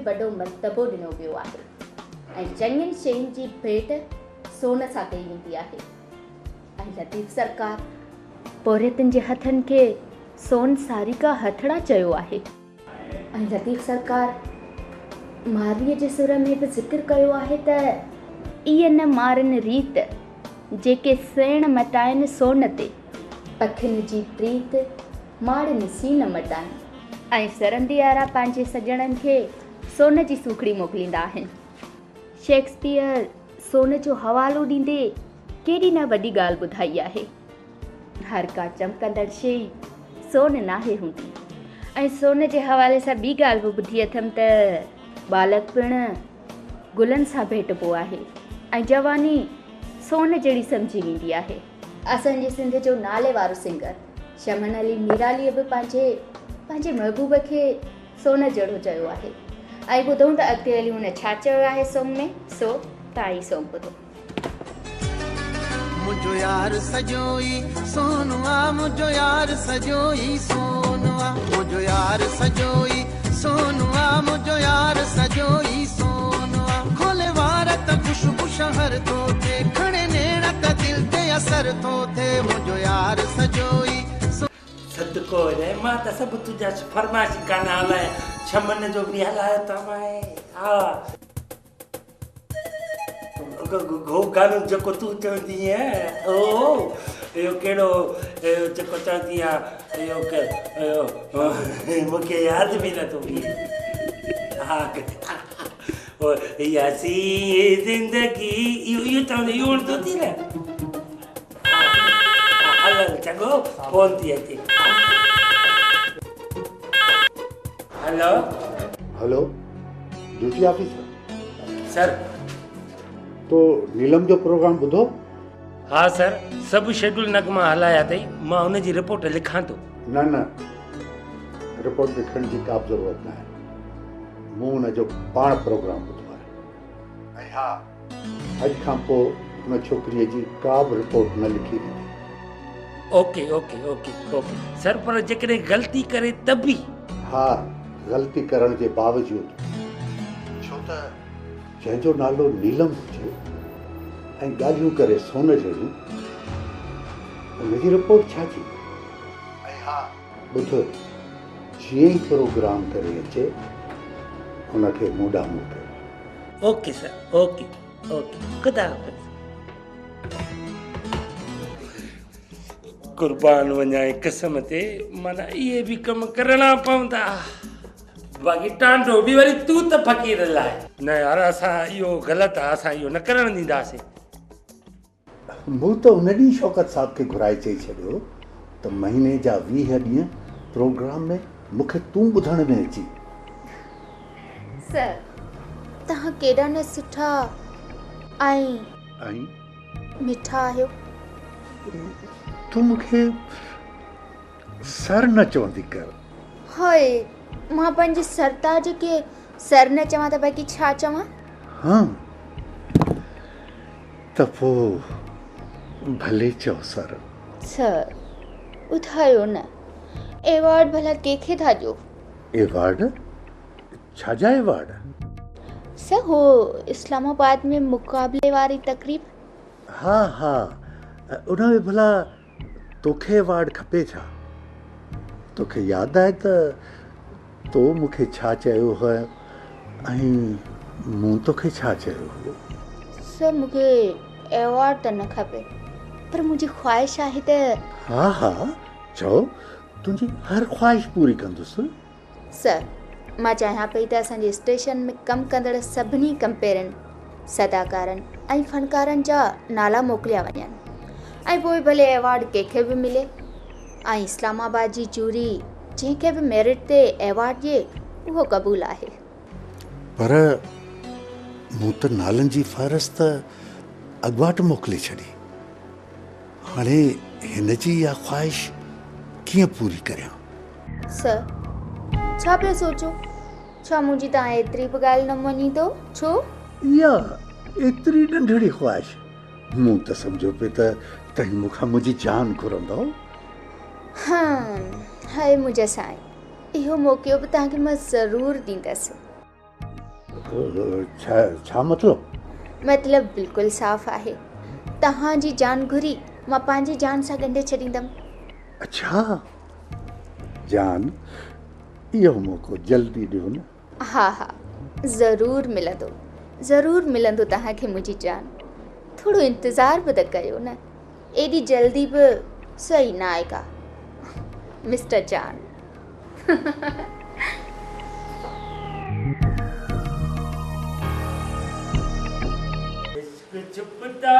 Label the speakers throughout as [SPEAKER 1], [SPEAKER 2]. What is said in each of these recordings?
[SPEAKER 1] به وڏو مرتبو ڏنو ويو آهي ۽ چڱين شين جي ڀيٽ سون سان ڪئي ويندي آهي ۽ لطيف سرڪار پورهيتن جي هٿن کي سون ساريڪا هٿڙا چيو آهي. ۽ لطيف سرڪار مارويء جي سر ۾ به ذڪر ڪيو آهي ته. ايء نه مارن ريت، جيڪي سيڻ مٽائن سون تي. پکين جي پريت، ماڙين سين مٽائن. ۽ سرندي وارا پنهنجي سڄڻن کي سون جي سوکڙي موڪليندا آهن. شيڪسپيئر سون جو حوالو ڏيندي ڪيڏي نه وڏي ڳالهه ٻڌائي آهي. هر ڪا چمڪندڙ شيء سون ناهي هوندي. ۽ سون جي حوالي سان ٻي ڳالهه به ٻڌي اٿم ته ٻالڪپڻ گلن سان ڀيٽبو آهي ۽ جواني سون جهڙي سمجهي ويندي آهي. اسان جي سنڌ جو نالي وارو سنگر شمن علي ميراليء به پنهنجي پنهنجي محبوب کي سون جهڙو چيو آهي ۽ ٻڌون ته اڳتي هلي هن ڇا چيو آهي سونگ ۾ سو توهان هي سونگ ٻڌو.
[SPEAKER 2] منهنجو يار سڄو ئي سون آ منهنجو يار سڄو ئي سون آ منهنجو يار سڄو ئي سون آ منهنجو يار سڄو ئي سون آ کولي وار ته خوشبو شهر ٿو ٿئي کڻي نيڻ ته دل تي اثر ٿو ٿئي منهنجو يار سڄو ئي
[SPEAKER 3] صدقو هجي مان ته سڀ تنهنجا فرمائشي گانا هلايا شمن جو به هلايو اٿم ها گهو گانو جيڪو تون چوندي آهين او اهو ڪهڙو اهو جيڪو چوندي آ اهو اهو مون کي ياد به نٿو بيهي ها اها سي زندگي اهو اهو چوندي اهو وڻندو اٿئي نه هل هل چڱو فون ٿي اچي. هلو.
[SPEAKER 4] Hello duty officer.
[SPEAKER 3] سر.
[SPEAKER 4] تو نيلم جو پروگرام ٻڌو؟
[SPEAKER 3] ها سر سڀ شيڊول نغما هلايا اٿئي مان ان جي رپورٽ لکان ٿو.
[SPEAKER 4] نه نه رپورٽ لکڻ جي ڪا به ضرورت ناهي مون ان جو پاڻ پروگرام ٻڌو آهي ۽ ها اڄ کان پوء ان ڇوڪريء جي ڪا به رپورٽ نه لکي ويندي.
[SPEAKER 3] Okay okay okay okay sir پر جيڪڏهن غلطي ڪري ته به؟
[SPEAKER 4] ها غلطي ڪرڻ جي باوجود ڇو ته جنهن جو نالو نيلم هجي ۽ ڳالهيون ڪري سون جهڙيون ان جي رپورٽ ڇا جي؟ ۽ ها ٻڌ جيئن ئي پروگرام ڪري اچي ان کي مون ڏانهن موڪل.
[SPEAKER 3] اوڪي سر اوڪي اوڪي خدا حافظ. قربان وڃانء قسم تي معنيٰ اهي به ڪم ڪرڻا پوندا باقي ٽانڊو به وري تون ته فقير لاء. نه يار اسان اهو غلط آ اسان اهو نه ڪرڻ ڏينداسين.
[SPEAKER 4] مون ته ان ڏينهن شوڪت صاحب کي گهرائي چئي ڇڏيو ته مهيني جا 20 ڏينهن پروگرام ۾ مون کي تون ٻڌڻ ۾ اچين.
[SPEAKER 1] سر، توهان ڪيڏا نه سٺا ۽.
[SPEAKER 4] ۽.
[SPEAKER 1] مٺا آهيو.
[SPEAKER 4] تون مون کي سر نه چوندي ڪر.
[SPEAKER 1] هاء، مان پنهنجي سرتاج کي سر نه چوان ته باقي ڇا چوان؟
[SPEAKER 4] ها، ته پوء ڀلي چئو سر.
[SPEAKER 1] سر، ٻڌايو نه، ايوارڊ ڀلا ڪنهن کي ٿا ڏيو؟
[SPEAKER 4] ايوارڊ؟ ڇا جا ايوارڊ؟
[SPEAKER 1] سر، هو اسلام آباد ۾ مقابلي واري تقريب.
[SPEAKER 4] ها ها، ان ۾ ڀلا توکي ايوارڊ کپي ڇا؟ توکي ياد آهي ته تو مون کي ڇا چيو هو ۽ مون توکي ڇا چيو هو؟
[SPEAKER 1] سر مون کي ايوارڊ ته نه کپي پر منهنجي خواهش آهي ته.
[SPEAKER 4] ها ها چئو، تنهنجي هر خواهش پوري ڪندس.
[SPEAKER 1] سر، مان چاهيان پئي ته اسان جي اسٽيشن ۾ ڪم ڪندڙ سڀني ڪمپيئرن، صداڪارن ۽ فنڪارن جا نالا موڪليا وڃن ۽ پوء ڀلي ايوارڊ ڪنهن کي به ملي ۽ اسلام آباد جي جوري جنهن کي به ميرٽ تي ايوارڊ ڏئي اهو قبول آهي.
[SPEAKER 4] پر مون ته نالن جي فهرست اڳواٽ موڪلي ڇڏي. هاڻي هن جي اها خواهش ڪيئن پوري ڪريان؟
[SPEAKER 1] سر، ڇا پيا سوچو؟ ڇا منهنجي توهان ايتري به ڳالهه نه مڃيندو؟ ڇو؟
[SPEAKER 4] اها ايتري ننڍڙي خواهش؟ مون ته سمجهيو پئي ته توهين مون کان منهنجي جان گهرندؤ.
[SPEAKER 1] هم، هاء منهنجا سائين، اهو موقعو به توهان کي مان ضرور ڏيندس.
[SPEAKER 4] ڇا ڇا مطلب؟
[SPEAKER 1] مطلب بلڪل صاف آهي. توهان جي جان گهري مان پنهنجي جان سان ڳنڍي ڇڏيندم.
[SPEAKER 4] اڇا جان اهو موقعو جلدي ڏيو نه.
[SPEAKER 1] ها ها ضرور ملندو ضرور ملندو توهان کي منهنجي جان. ٿورو انتظار به ته ڪيو نه. ايڏي جلدي به صحيح نه آهي ڪا مسٽر جان.
[SPEAKER 3] عشق ڇپتا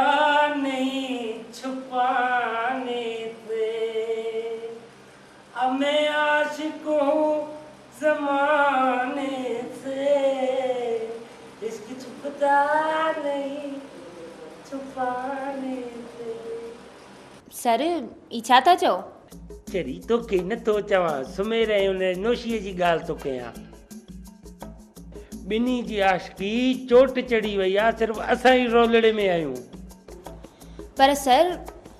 [SPEAKER 3] نهين ڇپاني سي اب مين عاشق هون زماني سي عشق ڇپتا نهين ڇپاني سي.
[SPEAKER 5] سر هي ڇا ٿا چئو؟
[SPEAKER 3] چري توکي نه ٿو چوان سمير ۽ ان نوشيء جي ڳالهه ٿو ڪيان. ٻنهي جي عاشقي چوٽ چڙهي وئي آ صرف اسان ئي رولڙي ۾ آهيون.
[SPEAKER 5] پر سر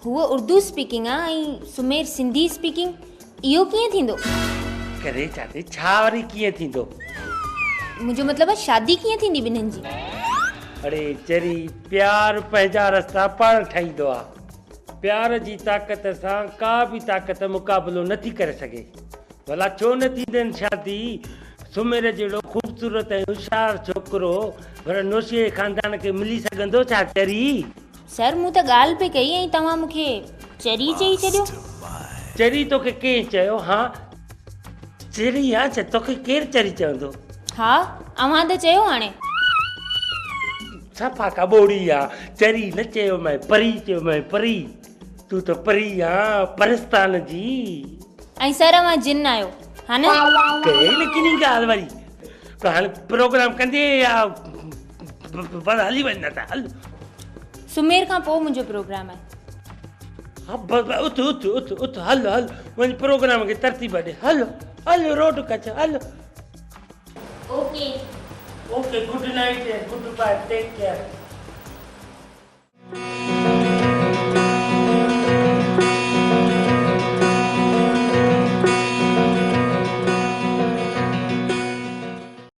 [SPEAKER 5] هوء اردو اسپيڪنگ آ ۽ سمير سنڌي اسپيڪنگ اهو ڪيئن ٿيندو؟
[SPEAKER 3] ڪري ڇا ٿي ڇا وري ڪيئن ٿيندو؟
[SPEAKER 5] منهنجو مطلب آ شادي ڪيئن ٿيندي ٻنهن جي؟
[SPEAKER 3] اڙي چري پيار پنهنجا رستا پاڻ ٺاهيندو آ. پيار جي طاقت سان ڪا به طاقت مقابلو نه ٿي ڪري سگهي. ڀلا ڇو نه ٿيندين شادي؟ سمير جهڙو خوبصورت ۽ هوشيار ڇوڪرو ڀلا نوشيء جي خاندان کي ملي سگهندو ڇا چري؟
[SPEAKER 5] سر مون ته ڳالهه پئي ڪئي ۽ توهان مون کي چري چئي ڇڏيو.
[SPEAKER 3] چري توکي ڪنهن چيو؟ هان چري آن ڇا توکي ڪير چري چوندو؟
[SPEAKER 5] ها اوهان ته چيو هاڻي.
[SPEAKER 3] صفا ڪٻوڙي آ چري نه چيومانء پري چيومانء پري تون ته پري آن پرستان جي.
[SPEAKER 5] ۽ سر اوهان جن آهيو ها نه؟
[SPEAKER 3] ڪئي نه ڪني ڳالهه وري ته هاڻي پروگرام ڪندين يا بس هلي وڃ نه ته هل.
[SPEAKER 5] سمير کان پوء منهنجو پروگرام آهي.
[SPEAKER 3] ها بس بس اٿ اٿ اٿ اٿ هل هل وڃ پروگرام کي ترتيب ڏي هل هل روڊ ڪڇ هل.
[SPEAKER 5] Okay.
[SPEAKER 3] Okay good night ۽ goodbye take care.